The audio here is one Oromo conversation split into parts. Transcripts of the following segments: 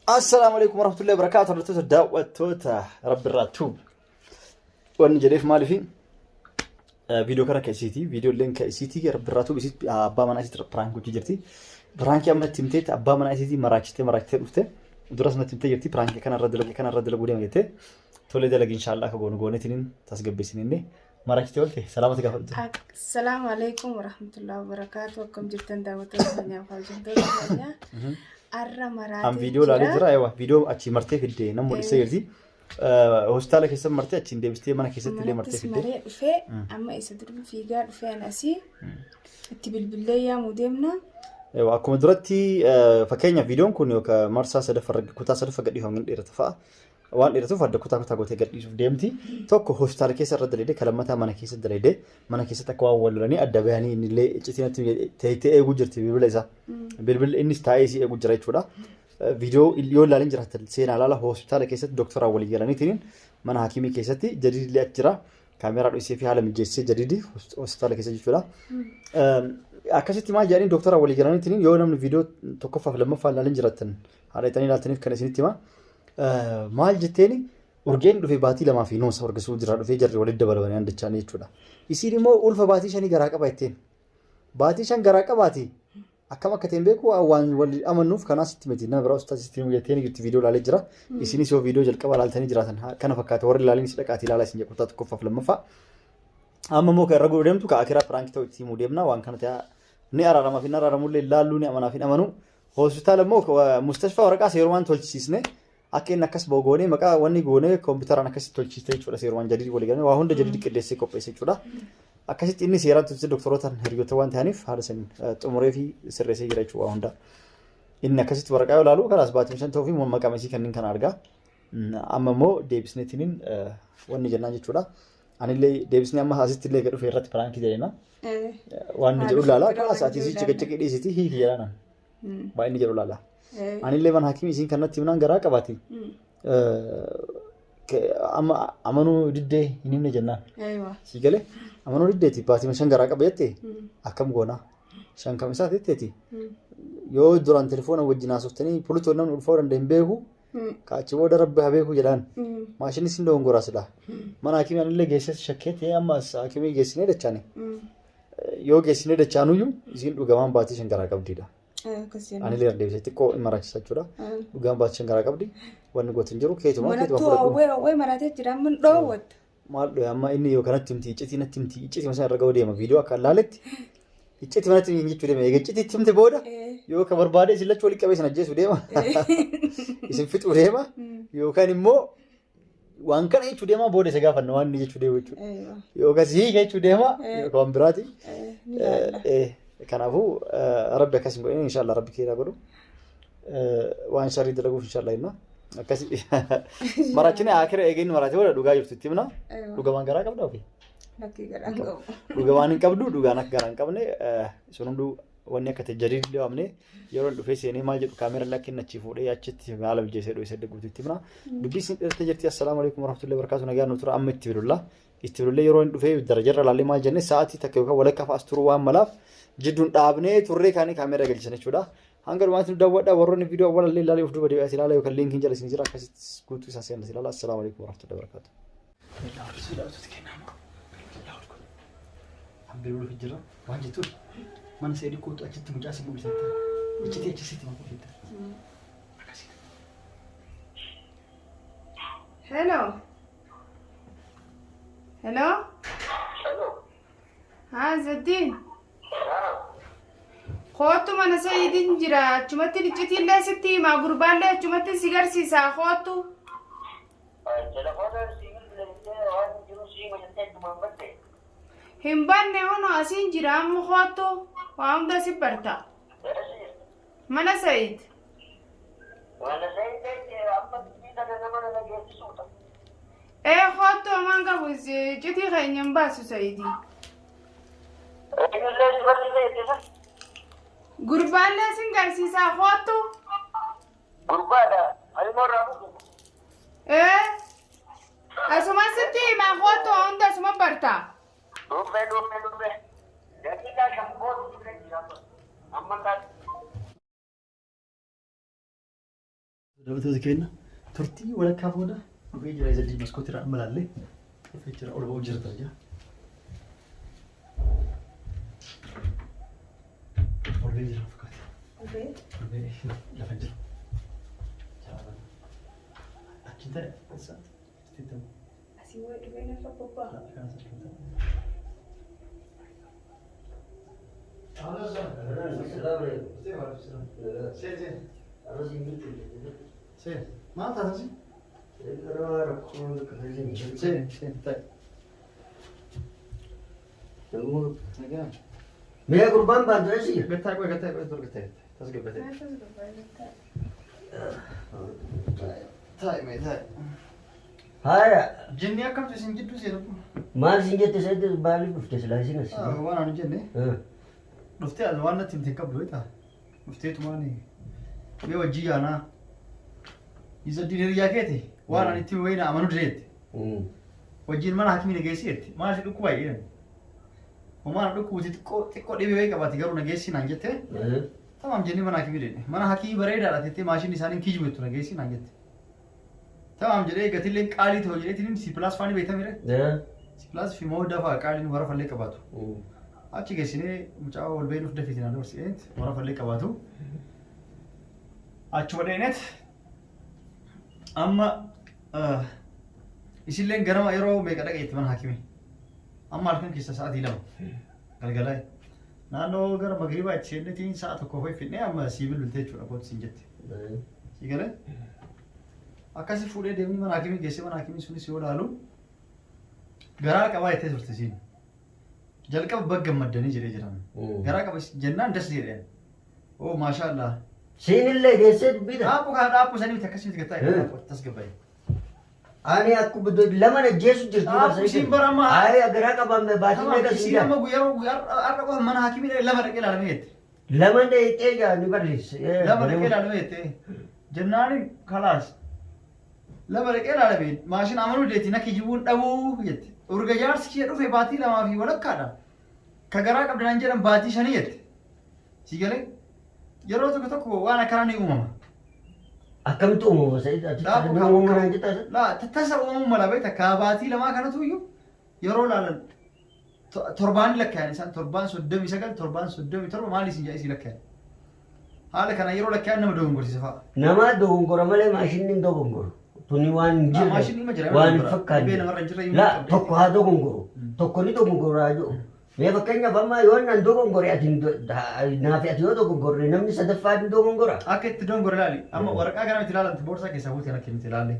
Assalaamu alaikum warahmatullahi wabarakatuh. Hordoftoota daawwattoota Rabbirraa Tube. Wanni jedheef maaliifi viidiyoo kana kan isiiti. Viidiyoo illee kan isiiti Rabbirraa Tube isitti abbaa manaa isitti piraank gochuu jirti. Piraankii amma itti himteetti abbaa manaa isiitii maraachitee maraachitee dhufte. Duras natti himtee jirti piraankii kanarra dalagee kanarra dalaguu deema jettee. Tolee dalagi inshaallah akka goonu gooneetiin tasgabbeessiniin maraachitee oolte salaamata gaafadhu. Assalaamu alaikum warahmatullahi wabarakatuh. Akkam jirtan daawwattoota keenyaa fi hojjettoota keenyaa. Arra maraatee An viidiyoo ilaalee jira. Ewa viidiyoo achii martee fidde nan mul'isee jirti. Hospitaala keessa martee achiin deebistee mana keessatti illee martee Manattis fidde. maree dhufee amma isa dur fiigaa dhufee an asii itti bilbillee yaamuu deemna. Ewa akkuma duratti fakkeenyaaf viidiyoon kun yookaan marsaa sadaffaa kutaa sadaffaa gadhiifamu hin dheerata fa'a. Waan dheeratuuf adda kutaa kutaa gootee gadhiisuuf deemti. Tokko hospitaala keessa irra dalaydee kan lammataa mana keessa dalaydee mana keessatti akka waan wal lolanii adda bahanii innillee iccitii natti teettee eeguu jirti bilbila isaa. Bilbilli innis taa'ee isii eeguu jira jechuudha. Viidiyoo yoo ilaalin jiraatan seenaa ilaala hospitaala keessatti doktoraan walii galaniitiin mana hakiimii keessatti jadiidillee achi jira. Kaameeraa dhoksee fi haala mijeessee jadiidi hospitaala keessa jechuudha. Akkasitti maal jedhanii doktoraan walii galaniitiin yoo namni viidiyoo tokkoffaaf lammaffaa ilaalin jiraatan haadha itanii ilaaltaniif kan isinitti hima. Maal jetteeni urgeen dhufe baatii lamaa fi nuusa urgisuu jira dhufee jarri walitti dabalamanii handachaanii jechuudha. Isiin immoo ulfa baatii shanii garaa qaba jetteen. Baatii shan garaa qabaati. Akkam akka ta'e hin beeku waan wal amannuuf kanaas itti miti nama biraa ustaas itti himu jetteen jirti viidiyoo ilaalee jira. Isinis yoo viidiyoo jalqaba ilaaltanii jiraatan kana fakkaata warri ilaalin si dhaqaatii ilaalaa isin jedhu kutaa tokkoffaaf lammaffaa. Amma immoo kan irra godhu deemtu ka akiraa piraankii ta'u itti himuu deemna waan kana ta'aa ni araarama fi hin araaramullee laalluu ni amanaa fi hin amanuu. Hospitaala immoo mustashfaa waraqaa seerumaan tolchisiisne akka inni akkas bahu goonee maqaa wanni goonee kompiitaraan akkasitti tolchiste jechuudha seerumaan jadiid walii galanii waa hunda jadiid qindeessee qopheesse jechuudha. Akkasitti inni seeraan tolchise doktorootaan hiriyoota waan ta'aniif haala saniin xumuree fi sirreessee jira jechuudha waa hunda. Inni akkasitti waraqaa yoo ilaalu kalaas baatii shan ta'uu fi maqaa isii kanneen kana argaa. Amma immoo deebisneetiniin wanni jennaan jechuudha. Anillee deebisnee amma asitti illee dhufe irratti piraankii jedhena. Waan inni jedhu ilaala. Kalaas ati isii ciqiciqii dhiisiti hiiki jedhaan. Waan inni jedhu ilaala. Anillee mana hakimii isiin kanatti himnaan garaa qabaati. Amma amanuu diddee hin himne jennaan. Sii galee amanuu diddeeti baatii shan garaa qaba jette akkam goonaa. Shan kam isaa jetteeti. Yoo duraan telefoona wajjin haasoftanii pulutoon namni ulfaa'uu danda'e hin beeku. Ka achi booda rabbi haa beeku jedhaan. Maashinni sin dogongoraa silaa. Mana hakimii anillee geesses shakkee ta'ee amma hakimii geessinee dachaane. Yoo geessinee dachaanuyyuu isiin dhugamaan baatii shan garaa qabdiidha. Anillee irra deebisee xiqqoo hin maraachisa jechuudha. Dhugaan baatii shan garaa qabdi. Wanni gootu hin jiru keetuma keetuma Manattuu fudhadhu. hawwee hawwee maratee jira amma hin dhoowwattu. Maal dhohe amma inni yoo kanatti himti iccitii natti himti iccitii sana irra ga'uu deema viidiyoo akka laaletti iccitii manatti himti jechuu deema eega iccitii itti himte booda yoo ka barbaade isin lachuu walitti qabee isin ajjeesuu deema isin fixuu deema yookaan immoo waan kana jechuu deema booda isa gaafanna waan inni jechuu deemu jechuudha yookaan si hiika jechuu deema yookaan waan biraati. Kanaafuu rabbi akkas hin godhin inshallah rabbi keeraa godhu. Waan sharrii dalaguuf inshallah jenna. Akkasi maraachine akira eegeen maraate booda dhugaa jirtu itti himna. Dhugamaan garaa qabda ofii. Lakkii garaa hin qabu. Dhugamaan hin qabdu dhugaan akka garaa hin qabne sun hunduu wanni akka ta'e jadiid illee waamne yeroo inni dhufee seenee maal jedhu kaameera illee akka inni achii fuudhee achitti haala mijeessee dhufe sadde guutuu itti himna. Dubbii isin dheertee jirti assalaamu alaikum warahmatullahi wabarakatuh nagaan nu tura amma itti bilulla. Itti bilbillee yeroo inni dhufee darajarra ilaallee maal jenne sa'aatii takka yookaan walakkaa fa'as turuu waan malaaf jidduun dhaabnee turree kaanii kaameera galchan jechuudha. Hanga dhumaatti nu daawwadhaa warroonni viidiyoo awwalallee ilaalee of duuba deebi'aa ilaala yookaan liinkiin jala isin jira akkasitti guutuu isaa seenaa ilaala. Assalaamu alaikum warahmatullahi wabarakatuh. Bilbiluuf jira waan jettuun mana seedii kootu achitti mucaa si mul'isatta. Iccitii achisitti maqaa ofiitta. Akkasii. Hello. Hello. Hello. Haa Zaddiin. Koottu mana Sayidiin jira. Achumatti iccitiillee sitti himaa gurbaallee achumatti si garsiisaa koottu. Telefoona sii bilbilee waan jiru sii majattee ittuma hin badde. Hin banne hono asiin jira amma koottu. Waa hunda si barta. Mana Sayid. Mana Sayid amma dubbii kana nama na dhageessisuudha. Ee koottu homaan qabu iccitii keenya hin baasu Sayidii. Eenyullee si barsiisa jettisa. Gurbaallee sin garsiisaa koottu. Gurbaadha. Ani irraa dhufu. Ee asuma sitti himaa koottu hunda asuma barta. Dhufe dhufe dhufe. Daqiiqaa shan booda dhufe jira. Amma taate. Daawwattoota keenya, turtii walakkaa booda dhufee jira. Izadii maskootii irraa amma ilaallee dhufee jira, ol ba'uu jira jira. Ol ba'ee jira fakkaata. Ol ba'ee lafa jira. Achi ta'e eessa? Asii wayi dhufee narra bobba'a. Seen. Maal taatasi? Seen, seen, ta'i. Nagaa. Mee gurbaan baantu si? Gattaa qoy, gattaa qoy, dur gattaa. Tasgabbatee. Taa'i mee taa'i. Haaya. Jinni akkamtu isin jidduu seenu? Maal sin jette seete, maaliif dhufte silaa isin as? Waan ani jenne dhuftee as waan natti himte hin qabdu beektaa? Dhufteetumaan mee wajjii yaanaa. Isa hiriyaa keeti waan ani itti wayina amanuu dideetti. Wajjin mana hakimii na geessi jetti. Maal si dhukkuba jedhan. Homaa na dhukkubuti, xiqqoo xiqqoo dhibee wayii qabaate, garuu na geessi naan jette. Tamaam jennee mana hakimii deemne. Mana hakimii bareedaadha tettee maashinni isaanii kijibu jettu na geessi naan jette. Tamaam jedhee, gatillee qaalii ta'u jedheetiin, C Plus faanii beektamire. C Plus fi moo dafa qaaliin warra fallee qabaatu. Achi geessinee mucaa ol beenuuf dafiitiin naan dabarsi'eet warra fallee qabaatu. Achuma dheenet amma isilleen ganama yeroo meeqa dhaqeetti mana hakimii? Amma halkan keessa sa'aatii 2 galgalaa. Naannoo gara magriibaa itti seennetiin sa'a 1 fa'i fidnee amma sii bilbilte jechuudha, kootu siin jette. Sii galee? Akkasi fuudhee deemni mana hakimii geessee, mana hakimii sunis yoo ilaalu garaa qabaa jettee turte siin. Jalqaba bagga gammaddanii jedhee jiran. Garaa qaba jennaan das jedheen. Oo, maashaallah. Siinillee geessee dubbiidha. Dhaabbu kana dhaabbu sanii miti, akkasii miti, gattaa tasgabbaa'e. Ani akkuma lama ajjeesu jirtu. Dhaabbu isiin bara amma- Ayi, garaa qabame baatii meeqa Isiin siin amma guyyaa guyyaa har'a qofa mana hakimii lama dhaqee ilaalamee jette. Lama dheexee jaa ni barreesse. Lama dhaqee ilaalamee jette. Jennaani kalaas. Lama dhaqee ilaalame, maashin amanuu deetti, na kijibuun dhabuu jette. Urga jaarsi kiyya dhufe baatii lamaa fi walakkaadha. Ka garaa qabdan jedhan baatii 5 jette. Si galee? Yeroo tokko tokko waan akkanaa ni uumama. Akkamitti uumama Sa'id? Ati Dhaabu ni uumama naan jettaa? Laa, tasa uumamuu mala beekta, ka baatii 2 kanatu iyyuu yeroo ilaalan torbaan lakkaa'an isaan, torbaan 39, torbaan 37, maal isin jedha isii lakkaa'an. Haala kana yeroo lakkaa'an nama dogongorsiisa fa'a. Nama dogongora malee maashinni hin dogongoru. Tuni waan hin Laa, maashinni jirre. ima jira, Waan hin dogongora. fakkaanne. Dhibee namarra hin jirre iyyuu Laa, qabdee. tokko haa dogongoru. Tokko ni dogongoraa jiru. Mee fakkeenyaaf amma yoo nan dogongore, ati naafi ati yoo dogongorre, namni sadaffaa ni dogongora. Akka itti dogongore ilaali. Amma waraqaa kana miti ilaalamti, boorsaa keessaa buute akka miti ilaalle.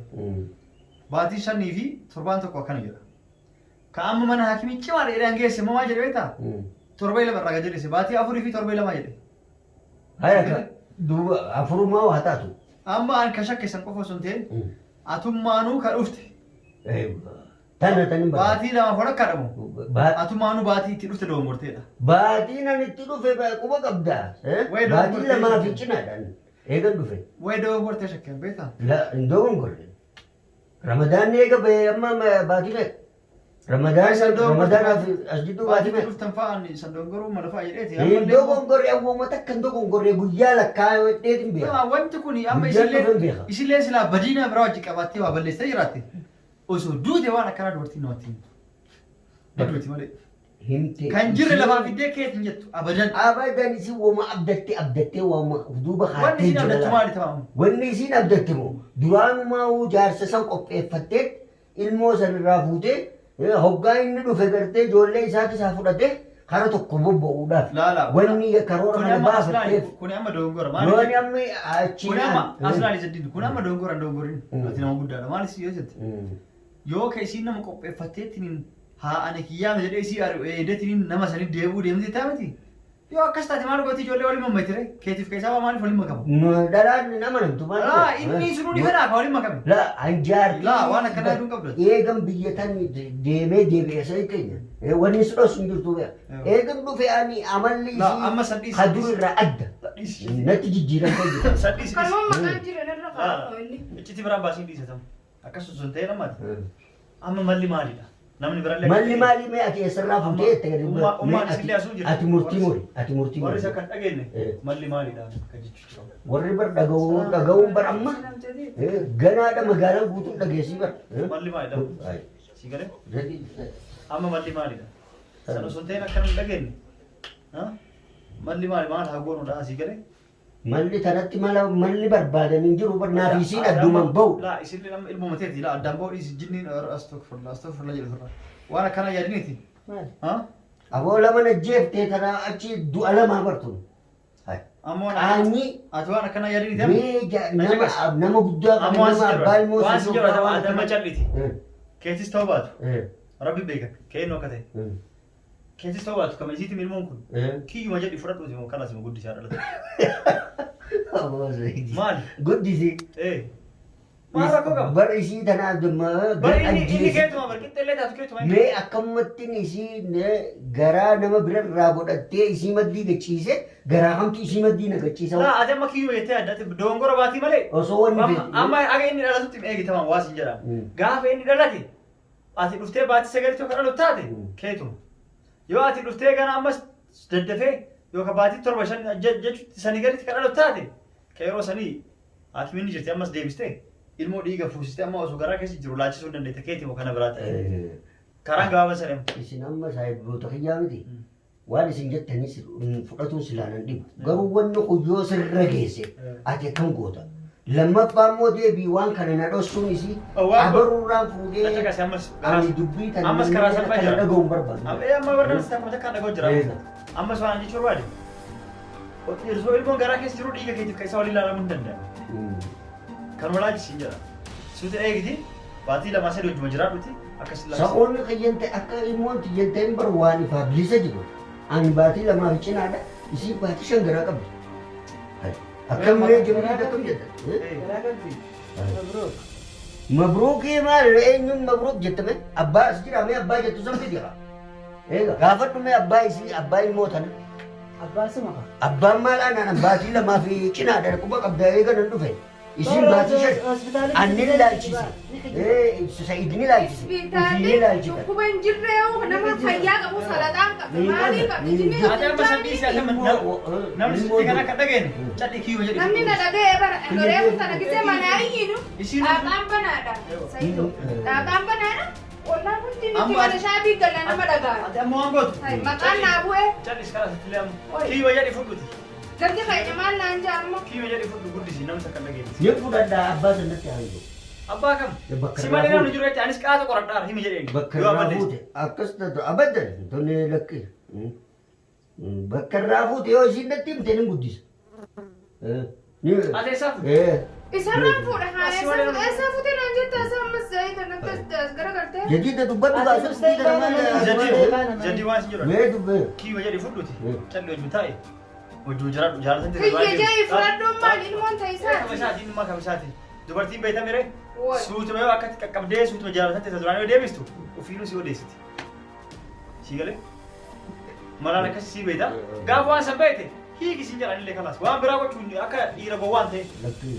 Baatii 5 fi torbaan 1 akkana jedha. Ka amma mana hakimii cimaa dheedhaan geesse immoo maal jedhe beektaa? Torbee 2 irraa gad jedhise, baatii 4 fi torbee 2 jedhe. Haya, ka duuba afurumaa haa taatu. Amma an ka shakkisan qofa osoo hin ta'in, atummaanuu ka dhufte. Tana tanin bara. Baatii 2 walakkaa dhabu. Atummaanuu baatii itti dhufte dogongorteedha. Baatiin ani itti dhufe quba qabda. Wayi Baatiin dogongortee 2 fi jirti. cinaadhaan eegan dhufe. Wayi dogongortee shakkan beektaa? La, hin dogongorre. Ramadaanni eega bahee amma baatii meeqa? Ramadaan Isan dogongorte. Ramadaanaaf as jidduu Baatii baatii itti meeqa? dhuftan fa'aan isan dogongoruu mala fa'a jedheeti. Hin dogongorre, awwaama takka hin dogongorre, guyyaa lakkaa'eetiin beeka. Tama, wanti kun amma Guyyaan isillee dhufe hin beeka. isillee silaa badiina biraa wajji qabaattee waa balleessitee jiraatte. Osoo duute waan akkanaa dubartiin namatti himtu. Ni duuti malee. Himte. Kan jirre lafaa fiddee keet hin jettu abadan. Abadan, isin wama abdattee abdattee wama of duuba Wanni kaattee isin jira abdattu laata. maali tamaamu? Wanni isin abdatte moo duraanumaa jaarsa san qopheeffattee ilmoo san irraa fuutee, hoggaa inni dhufe gartee ijoollee isaatis haa fudhatee kara tokko bobba'uudhaaf. Laala. Wanni karoora Kuni kana amma aslaali baafatteef. kuni amma dogongora. Maali? Yooni amma achi. Kuni amma aslaali jedhin, kun amma dogongora hin dogongorin. Ati nama guddaadha. Maali si yoo jette? Yoo ka isiin nama qopheeffatteetiin haa ani kiyyaama jedhee isii eedeetiin nama sanii deebuu deemtee taa miti. Yoo akkas taate maal gooti, ijoollee waliin mammaytire? Keetiif keessaa maaliif waliin makamu? Dhalaan nama namtu maal? Laa, inni sunuu ni fedhaa ka waliin makame. La, anjaartii. Laa, waan akkanaa hedduun qabdu. Eegan biyya tan deemee deebi'e sai keenya. Wanni si dhoosu hin jirtu beeka. Eegan dhufe ani amalli Laa, amma isii san dhiisi. ka dur irraa adda. Dhiisi. Natti jijjiiramtee jirti. San dhiisi. Kanuma maqaan jiran irra kaa'u inni. Iccitii biraan baasiin dhiisatamu. Akkas osoo hin ta'in ammaati. Amma malli maalidha? Namni birallee Malli maalii mee ati eessarraa fuutee itti gadi Ummaan isillee asuu jirti. Ati murtii muri. Ati murtii Warri muri. isa kan dhageenye malli maalidha kan jechuu jira. Warri bar dhaga'uun dhaga'uun bar amma ganaadha magaalaan guutuun dhageessii bar. Malli maalidha? Si galee? Amma malli maalidha? Sana osoo hin ta'in akka namni dhageenye. Malli maali maal haa goonuudha asii galee? Malli tanatti mala malli barbaadan hin jiru bar naaf isiin addumaan bahu. Laa isin nama ilmoo mateeti laa addaan bahu dhiisi jinniin astagfirullah astagfirullah jedhu turra. Waan akkana yaadiniiti. Maali? Aboo lama najjeeftee tana achi du'a lamaa bartu. Ammoo Qaanyii ati waan akkana yaadiniiti amma. mee nama nama guddaa Ammoo waan si nama jedhu abbaa ilmoo waan si jedhu ati amma calliti. Keetis ta'uu baatu. Rabbi beeka keennoo akka ta'e. Keetis ta'uu baatu kama isiitiin ilmoon kun. Kiyyuma jedhi fudhadhuuti moo kanas moo guddisaa dhalate. Maali? Guddisi. Ee. Maal rakkoo qaba? Bar isii tanaaf Bari inni inni keetuma bar qixxeellee taatu keetuma. Mee akkamittiin isii garaa nama birarraa godhattee isii maddii gachiise garaa hamtu isii maddii na gachiisa. Laa ati amma kiyyuma jettee addaatti dogongora baatii malee. Osoo wanni Amma amma aga inni dhalatutti hin eegitaman waa siin jedhama. Gaafa inni dhalate ati dhuftee baatii sagalitti yookaan dhalatu taate keetuma. Yoo ati dhuftee gana ammas daddafee yookaan baatii torba shan jechuutti sanii gaditti kan dhalatu taate ka yeroo sanii haakimiin ni jirti ammas deebistee ilmoo dhiiga fuusistee amma osoo garaa keessa jiru laachisuu hin dandeette keetii kana biraatti. Karaan gabaabaa sana himu. Isin amma saahiboota kiyyaa miti. Waan isin jettanis fudhatuun silaa nan dhibu. Garuu wanni kun yoo sirra geesse ati akkam goota? Lammaffaa immoo deebii waan kana na dhossuun isii abaruurraan fuudhee Achakasi ammas ani dubbii tana ammas karaa salphaa kana jira. dhaga'uun hin barbaadu. Amma barnamsi takkuma takkaan dhaga'u jira. Ammas waan jechuu barbaade. Osoo ilmoon garaa keessa jiru dhiiga keetiif kan isa waliin ilaalamuu hin danda'amu. Kanuma laachisiin jedha. Suuta eegiti baatii lamaa sadii wajjuma jiraadhuti akkas laachisi. Sa'oonni kiyyante akka ilmoon tiyyante hin baru waan ifaaf bilisa jiru. Ani baatii lamaaf cinaadha. Isiin baatii shan garaa qabdi. Akkam mee jiruu akkam jetta? Garaa qabdi. Mabruuk. Mabruukii maal eenyuun mabruuk jettame? Abbaa as jira mee abbaa jettu san fidi haa. Eega gaafadhu mee abbaa isii abbaa ilmoo tana. Abbaa suma kaa. Abbaan maal aanaan baatii lamaa fi cinaadha quba qabda eega nan dhufe. Isiin baatii shan. Anni ni laalchise. Sa'id ni laalchise. Ofii ni Hospitaalli laalchise. dhukkuba hin jirre yoo nama fayyaa qabu salaxaan qabdi maalii qabdi jinni Ati amma sadii ati amma namni sitti kan akka dhageenye calli kiyyuma jedhi. Namni na dhaga'ee bara reefu sana gisee mana iyyinu Isiin dhaaqaan banaadha. Sayyidoo dhaaqaan banaadha. Ollaan hundi nuti mana shaabii galla nama dhaga'a. Ati amma waan gootu. Maqaan naa bu'e Callis karaa sitti illee amma kiyyuma jedhi fudhuti. Gandi keenya maal naan jaa amma. Kiyyuma jedhi fudhu guddisi namni takka dhageenye. Ni fudhadhaa abbaa sanatti haa jiru. Abbaa kam? Bakka Si irraa malee namni fuute. jiru jecha anis qaata qoradhaa himi jedheen. Bakka Yoo irraa ammallee. fuute akkas taatu abadan tole lakki. Bakka irraa fuute yoo isiin natti himte ni guddisa. Ati eessaa fuute? Isarraan fuudha haa Asii eessa malee fuute eessa fuute naan jetta isa ammas zayita natti as garagaltee. Jadiida dubbadhu gaafas nama Jadii waan si jiru. Mee dubbee. Kiyyuma jedhi fudhuti. Calli wajjin taa'e. Wajjin jiraadhu jaalatan Kiyya jee fudhadhuun maal ilmoon ta'isaati. Kamisaati inni kamisaati. Dubartiin beekame ree? Wai. Suutuma yoo akkatti qaqqabdee suutuma jaalatan ta'e duraan yoo deebistu ofiinuu si odeessiti. Si galee? Malaan akkasii si beekta. Gaafa waan san beekte hiiki siin jedhan illee kalaas. Waan biraa gochuun akka dhiira gowwaan ta'e.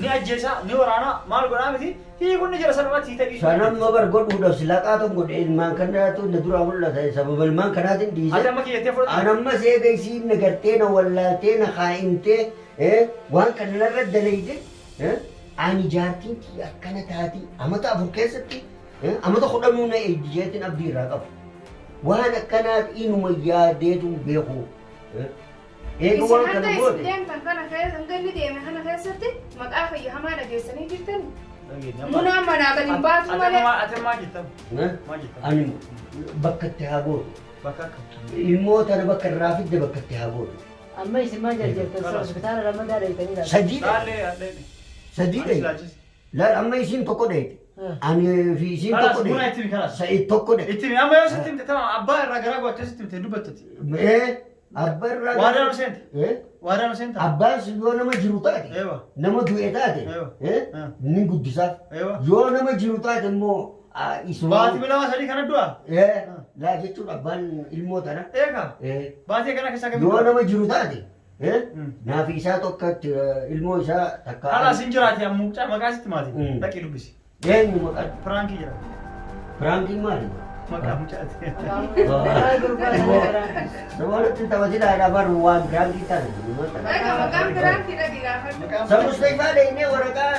Ni ajjeesaa, ni waraanaa, maal godhaa miti hiikuun ni jira salphumatti hiita dhiisu. Sanamma bar godhuudhaaf silaqaa tokko godhe ilmaan kanaatu na duraa mul'ata sababa ilmaan kanaatiin Ati dhiise. amma kiyyattee fudhatu. Anamma seega isiin na gartee na wallaaltee na kaa'imtee waan kana narra dalayde ani jaartiin tiyya akkana taati amata afur keessatti amata kudhanuu na eegdi jeetiin abdii irraa qabu. Waan akkanaa inuma yaadeetu beeku. Eega Isin waan hanga kana isin goote. deemtan kana keessa hanga inni deeme kana keessatti maqaa kiyya hamaa dhageessanii jirtani. Munaa manaa gadi hin baatu malee. Ati maal jettam? Maal jettam? Ani bakka itti haa gootu. Bakka akkam? Ilmoo tana bakka irraa fidde bakka itti haa gootu. Amma isin maal jarjartan hospitaala lammataa dheeytanii laata? Sadii dha. Laallee allee. Sadii Anis dha. laalchisi. Laal amma isiin tokko dheete. Ani fi isiin Kalaas tokko buna dheete. itti himi kalaas. Sa'id tokko dheete. Itti himi amma yoo sitti himte tamam abbaa irraa garaa gochuu sitti himte dubbattati. Abbaa irraa. Waadaan seente. Waadaan seente. Abbaan sun yoo nama jiru taate. Eewa. Nama du'e taate. Eewa. Ni guddisaaf. Eewa. Yoo nama jiru taate immoo isuma. Baatii lama sadii kana du'a. Laa jechuun abbaan ilmoo tana. Eeka. Baatii kana keessaa Yoo nama jiru taate. Naaf isaa tokkotti ilmoo isaa takka. Kalaas hin jiraate ammoo mucaa maqaa sitti maati. Dhaqii dubbisi. Eenyu maqaan? Piraankii jira. Piraankiin maali? Maqaa mucaati. Namoonni taphatidha bar waan biraankii taate. Dhaqa maqaan biraankii dhaqi gaafadhu. Sa Mustafaa dhaqnee waraqaa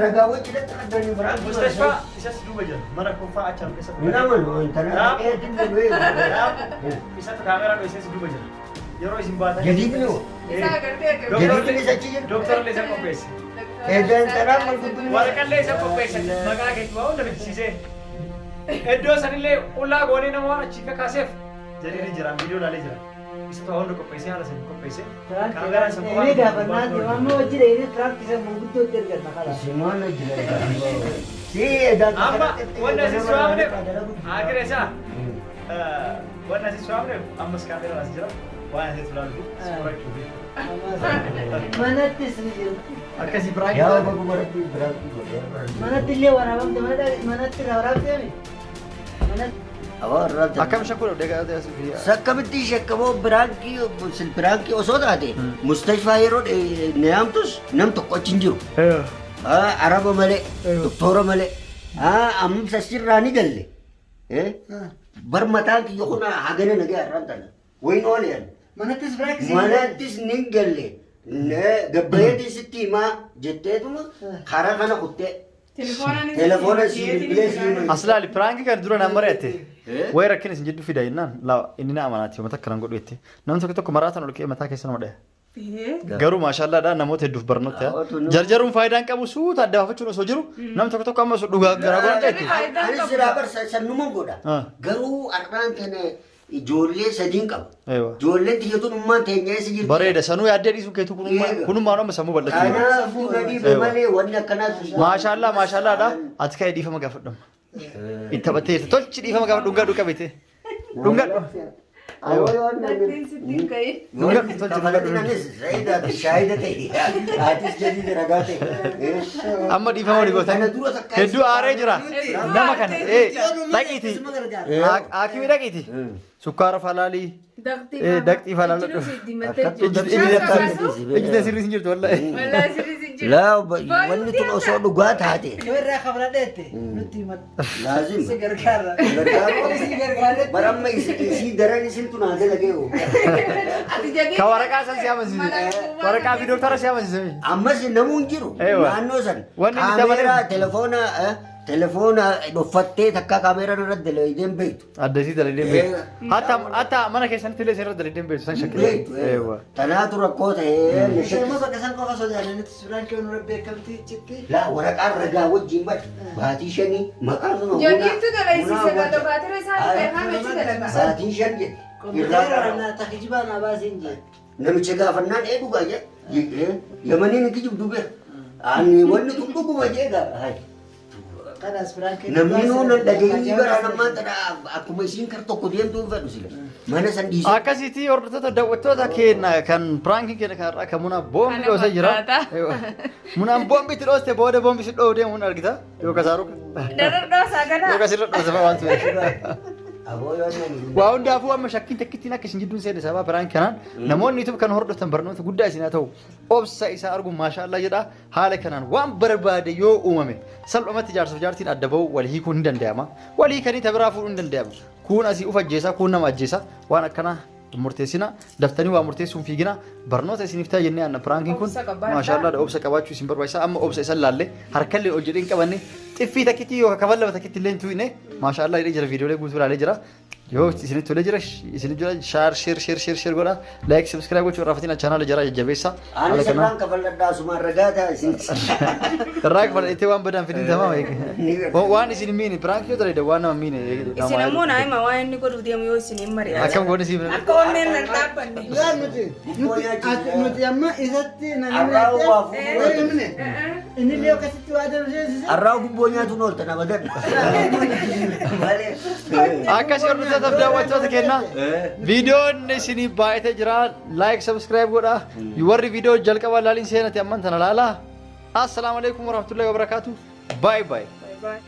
ragaa wajji dhaqqa qaddanii biraankii. Mustashfaa isas duuba jira. Mana kuffaa achi harka isa. Hin amanu intala dhaqeetiin du'ee. Isatu kaameraa dho'isees duuba jira. Yeroo isin baatan. Jadiidni hoo? Isaa agartee Jadiidni isa achi jira. Dooktarallee isa qopheesse. Edaa intalaa malgudduun. Waraqallee isa qopheesse. Maqaa keetti waa hunda fichisiisee. Iddoo sanillee qullaa goonee nama waan achii kakaaseef jadiidni jira. Viidiyoo ilaalee jira. Isatu waa hunda qopheessee haala sanii qopheessee. Kaameraan isa qofaa. Inni gaafannaa amma hojii dheedhee tiraaktii san manguddootti erganna kala. Simaan jira. Si edaa. Amma wanni asii su'aamneef haakira isaa wanni asii su'aamneef ammas kaameraan as jira. Waan asitti ilaaluuf suurachuu fi. Manattis ni jirti. Akkasii biraa Yaa baguma rabbi biraankii godhee. Manatti illee waraabamte manatti waraabte manatti. Akkam shakkuudha deegaa Sakkamitti shakkamoo biraankii biraankii osoo taate mustashfaa yeroo neeyamtus nam tokko achi hin jiru. Araba malee doktora malee amma sasirraa ni galle. Bar mataan kiyya kun hagana nagaa irraan tana. Wayin ooleen. Manattis biraankii. Manattis ni galle. Gabbayeetiin sitti himaa jetteetuma karaa kana kuttee. Telefoona si bilbilee si hima. Aslaali piraankii kan dura naan mari'atte. Wayi rakkina isin jidduu fida jennaan laa inni na amanaati mata akkanan godhu jette. Namni tokko tokko maraatan ol ka'ee mataa keessa nama dhaya. Garuu maashaallaadha namoota hedduuf barnoota. Jarjaruun faayidaan qabu suuta adda baafachuun osoo jiru namni tokko tokko amma osoo dhugaa garaa godhan jetti. Anis silaa bar sannuman godha. Garuu har'aan tana ijoollee sadiin qaba. Ijoolleen tiyyatuun ummaan teenya eessa jirti? Bareeda sanuu yaaddee dhiisuun keetu kunummaan amma sammuu bal'achuu. Kanaafuu gadi malee wanni akkanaatu. Maashaallaa maashaallaadha. Ati ka'ee dhiifama gaafadhama. Itti taphattee jirta. Tolchi dhiifama gaafadhu dhungadhu qabite. Dhungadhu. Dhungadhu tolchi dhungadhu. Shaayida ta'e. Atis jedhii ragaa ta'e. Amma dhiifama walii gootan. Hedduu aaree jira. Nama kana. Dhaqiiti. Haakimii dhaqiiti. Sukkaara falaalii. Daqxii falaaladhu. Ijji sirrii sin jirtu wallahi. Laa wanni tun osoo dhugaa taate. Yoo irraa kafladheette nutti himadhu. Laazim. Si gargaara. Si gargaara. Baramma isii daran isin tun haa dalagee hoo. Ka waraqaa san si amansiise. Waraqaa fi doktara si amansiise. Ammas namuu hin jiru. Naannoo san. Wanni inni dabalee- Kaameeraa telefoona telefoona dhoffattee takka kaameeraa irra dalagdee hin beektu. Addasii dalagdee hin beektu. Hatta hatta mana keessanitti illee sirra dalagdee hin beektu san shakkii. Beektu. Tanaatu rakkoo ta'ee. Immoo bakka san qofa sodaatanitti suuraan kee nurra beekamtii citti. Laa waraqaan ragaa wajjin bada. Baatii shanii maqaan sun Jadiitu dalaysiise gadogaatira isaa beekaa achi dalagaa. Baatii shan jedhe. Kompiitara naa takijibaa naa baasiin jee. Namicha gaafannaan ee dhugaa jedhe. Yamaniin hin kijibdu beeka. Ani wanni kun dhuguma jee gaafa. Kanas biraankii. Namni nuun dhageenyi bara namaan tana akkuma isiin kar tokko deemtuu hin fedhu sila. Mana san dhiisee. Akkasitti hordoftoota daawwattoota keenya kan piraankiin keenya kan har'aa kan munaa boombii dhoosee jira. Munaan boombii itti dhooste booda boombii si dhoohu deemuun argita. Yoo kasaaru. Darar dhoosaa kana. Yoo kasirra dhoosa fa'aa waan ture. Aboo yoo nani. Waa hundaafuu amma shakkiin takkittiin akka isin jidduun seene sababa piraankii kanaan namoonni YouTube kan hordoftan barnoota guddaa isin haa ta'u obsa isaa arguun maashaallaa jedha haala kanaan waan barbaade yoo uumame salphumatti jaarsaaf jaartiin adda ba'uu wal hiikuun ni danda'ama. Wal hiikanii tabiraa fuudhuun ni danda'ama. Kuun asii uf ajjeesa kuun nama ajjeesa waan akkanaa hin murteessina daftanii waa murteessuun fiigina barnoota isiniif ta'a jennee anna piraankiin kun Obsa qabaadhaa. maashaallaa obsa qabaachuu isin barbaachisa amma obsa isan laalle harkallee ol jedhee hin qabanne xiffii takkitti yookaan kafan lama takkitti illee hin tuqne maashaallaa jedhee jira viidiyoolee guutuu ilaalee jira yoo isinitti tolee jira isinitti jira shaar sheer sheer sheer sheer godha like subscribe gochuu irraa chaanaala jara jajjabeessa Ani haala sirraan kanaan kafalladhaa asumaan ragaa ta'a isin. irraa kafalladhee waan badaan fidin tamaama waan isin hin miine piraankii yoo dalagde waan nama miine Isin ammoo naa hima waan inni godhuuf deemu yoo isin hin mari'atu. Akkam goone siif Akka onneen nan dhaabbanne. Yaa nuti nuti amma isatti Arraa waa fuudhuu. Inni illee akkasitti waa darbeessise. Arraa gubboo nyaatuun ooltan abadan. Malee. Akkasii hordoftoota daawwattoota keenya viidiyoon isinii baay'atee jira like subscribe godha warri viidiyoo jalqabaa laaliin seenate amman tana laalaa assalaamu alaikum warahmatullahi wabarakaatu bye bye. Bye bye.